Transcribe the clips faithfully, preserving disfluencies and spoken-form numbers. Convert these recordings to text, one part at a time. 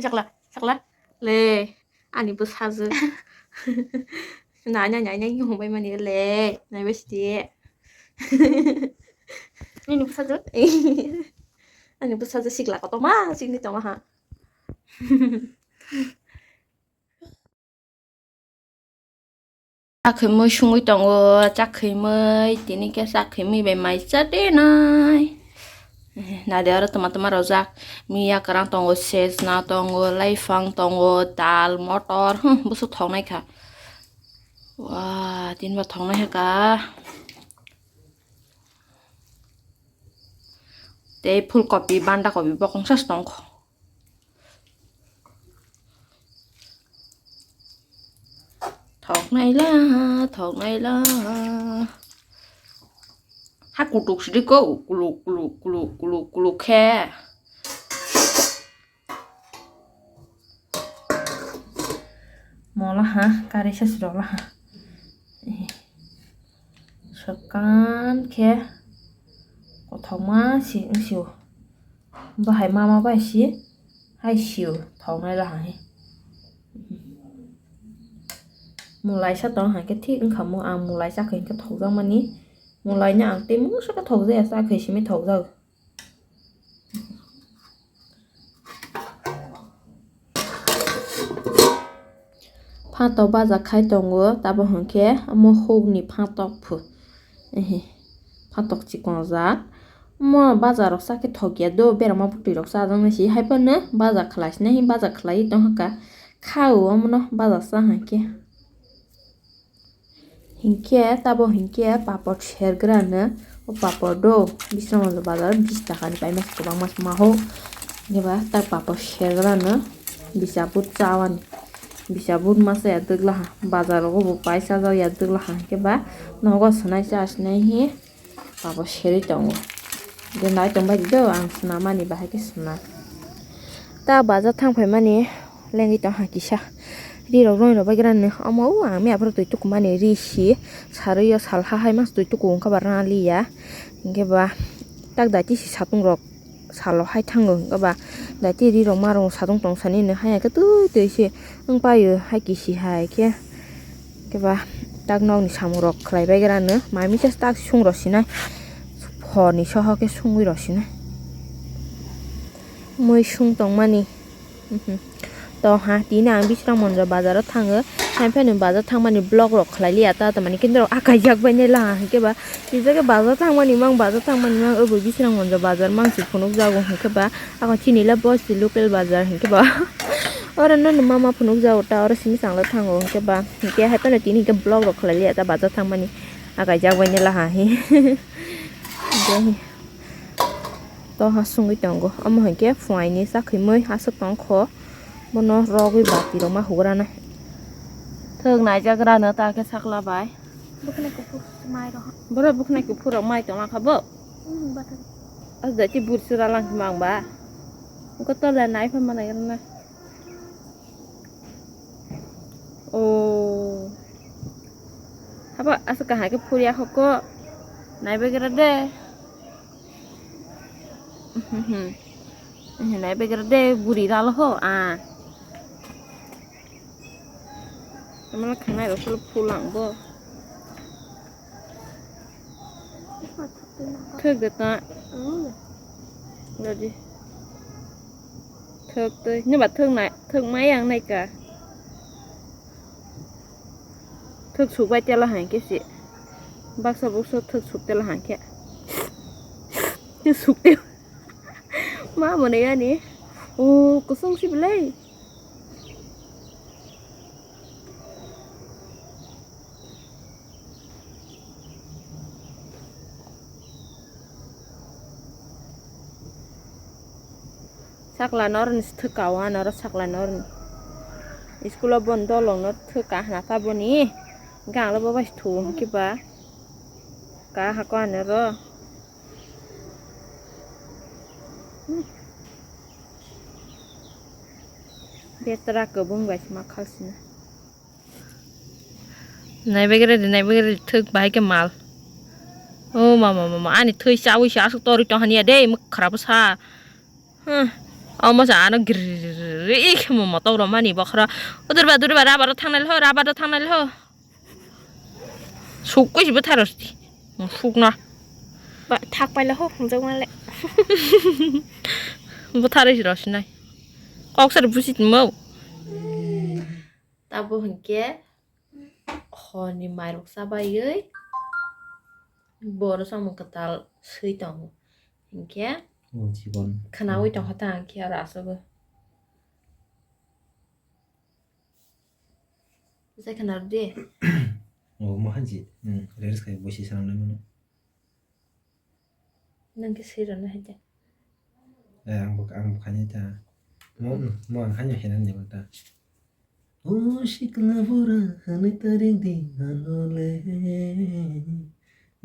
Sakla, sakla. Le, ani bwsajwk. Nanya, nanya, nanya, hwnbai mani le. Naibai sidi. Nini bwsajwk? Ani bwsajwk sikla kotorma sini tongo ha. Chakhaimwi sungwi tongo, chakhaimwi, tini khe chakhaimwi bai mai chadenai. Nade oro toma toma rojak, miya kwrang tongo, sejna tongo, laifang tongo, dal, motor, hmm, bwswk thoknai kha. Wah, tini bo thoknai kha ka. Tei phulkopi, bandakopi bo kongsa se tongkho. Thoknaila, thoknaila. Ha kutuk sidi ko, kuluk, kuluk, kuluk, kuluk, kuluk khe. Mola ha, kari sa siro la ha. Eh. Sokan khe kothoma si, si. Bahai mama bai si hai sio thoknai la hai. Mulai sa tong hai khe thik wngkha mo, ang mulai sa khe thokjak mani. Mulai no ang tei mungsa khe thokjaya, sa khe simi thokjak. Phatok baja khai tongo, tabo hwnkhe omo hukni phatok phu. Ehe, phatok chikon jak. Omo baja rok chakhe thok ya do, berama bwtwi rok chajaknai se, hai phano baja khlai sinai, baja khlai tongkha. Kha o omono baja cha hai khe. Hinkhe tabo hinkhe papor sergrano, o papor do Bisramganj bazar bish taka ni paima se kwbangma se ma ho. Hinkhe ba tak papor sergrano bisa but chawani, bisa but masa ya dwglaha, bazar rogo bo paisa jak ya dwglaha, hinkhe ba nogo swnai cha sinai hi. Abo serwi tongo. Je nai tongbai di do, ang swnamani bahai khe swnam. Ta baja thang phaimani lengwi tong ha kisa. Ri rok roi rok bai gra ni omo o ang miya phuru twi tukumani ri si sarwi o sal ha hai mas twi tuku wngkha ba rali ya. Hinkhe ba tak daiti si satung rok salo hai thango hinkhe ba daiti ri rok ma rok satung tong sani no hai khe twi twi se wng paio hai kisi hai khe. Khe ba tak nokni samung rok khlai bai gra no, mai misa tak sung rok sinai, phor ni soho khe sungwi rok sinai. Mui sung tong mani. Mhm. To ha, tini ang Bisramganj bazar o thango, hai phano bazar thang mani vlog rok khlai liya ta, tamani khe norok akai jak bai nai la, hinkhe ba twi jagwi bazar thang mani mang, bazar thang mani mang, obo Bisramganj bazar mang se phunuk jago, hinkhe ba ako chini le bosti local bazar, hinkhe ba oro no mama phunuk jago ta, oro simi chang le thango, hinkhe ba. Hinkhe hai phano tini hinkhe vlog rok khlai liya ta bazar thang mani, akai jak bai nai la ha hi. Hinkhe to ha sungwi tongo, omo hinkhe phuaini chakhwi mui aswk tong kho, bono rogwi bati rok ma hugra nai. Thwk nai jak gra no ta khe sakla bai. Bwkhwnai kuphur mai rok. Borok bwkhwnai kuphur rok mai tong kha bo? Hmm, bathang. As da ti bur sura lang mang ba. Ko to le nai pha manai na. Oh. Haba, asa kahai ke phuri ako ko. Nai begra de. Mhm. Eh, nai begra de, buri ralo ho, ah. Amala khanai rok solo phulang bo. Thwk de ta. Rodi. Thwk twi. Neba thwk nai, thwk mai ang nai ka. Thwk suk bai tela hai khe si. Baksa buksa thwk suk tela hai khe. Thwk suk te. Ma mone yani. O, kusung si belai. Sakla norni thwk kawa noro sakla norni. School o bon dolong no thwk kahna ta boni. Gang lo bo bai thu hwnkhe ba. Ka hako anero. Betra kwbwng bai ma khalsina. Naibegredi, naibegredi, thwk bahai khe mal. O mama, mama, ani thwi chawi se aswk torwi tong haniya de, mwkhra bwsa. Huh. Omo sa ano gri khemo motok romani bokhro. O durba, durba, rubber o thangnai ho, rubber o thangnai ho. Sukoi si bwtharo si. Sukna. Ba, thak paila ho, hungjak male. Bwtharo si rosinai. Kok sar busi tmo. Tabo hinkhe horni mairok chabaiwi boro samung kwtal swi tongo. Hinkhe O jibon. Khwnaui tongkha ta ang khe aro aswkgo. Bwsai khwna rwdi. O, mo hanji. Hmm, reels khai boisi swnamnai mano. Nang khe swi rwna hai de. Eh, ang bo, ang bo khainai ta. Mo, hmm, mo ang haino khainani bo ta. O sikla bura, hanai ta ring di ano le.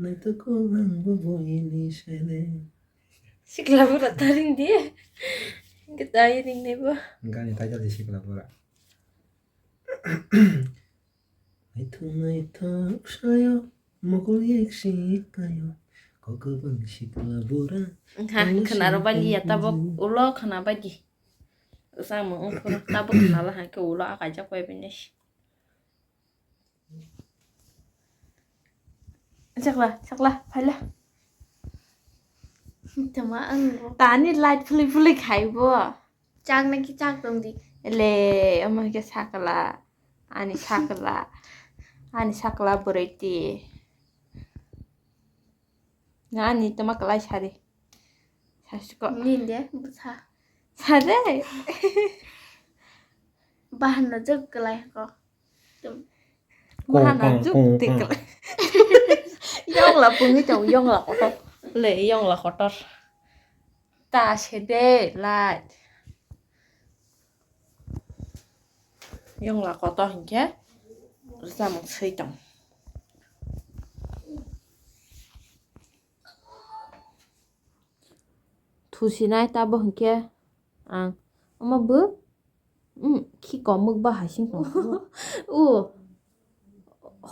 Naitokgo ang bo buini sele. Sikla bura ta ring di. Gita ring nai bo. Gani title di sikla bura. Naithok naithok sayo, mokol yek si kayo, kok kwbang sikla bura. Wngkha, khwnaro baliya tabok ulo khwna badi. Samung wngphuru tabok khwnala hai khe ulo akaijak bai bini. Chakla, chakla, phaila. Tama ang bo. Tani light phuli phuli khai bo. Chak na ki chak tong di. Le, omo ke sakla. Ani sakla. Ani sakla boroi ti. Na ani tama kalai sari. Sasiko. Ninde, bwsa. Sade. Bahan no jok kalai ko. Tum. Kong, Mahana kong, juk kong, tik kong. Yong la pungi tong, yong la kotor. Le, yong la kotor. Ta sede, light. Yong la kotor hinkhe, rwchapmung swi tong. Thusinai tabo hinkhe ang omo bo, mm, khi komuk ba hai sing tong. O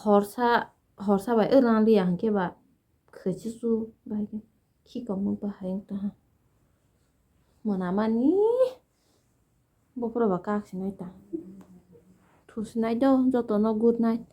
horsa, horsa bai rang liya hinkhe ba khwchuchu bai khe khi komuk ba hai wng tong ha. Mwnamani bophuru ba kak sinai ta. Thusinai do jotono good night.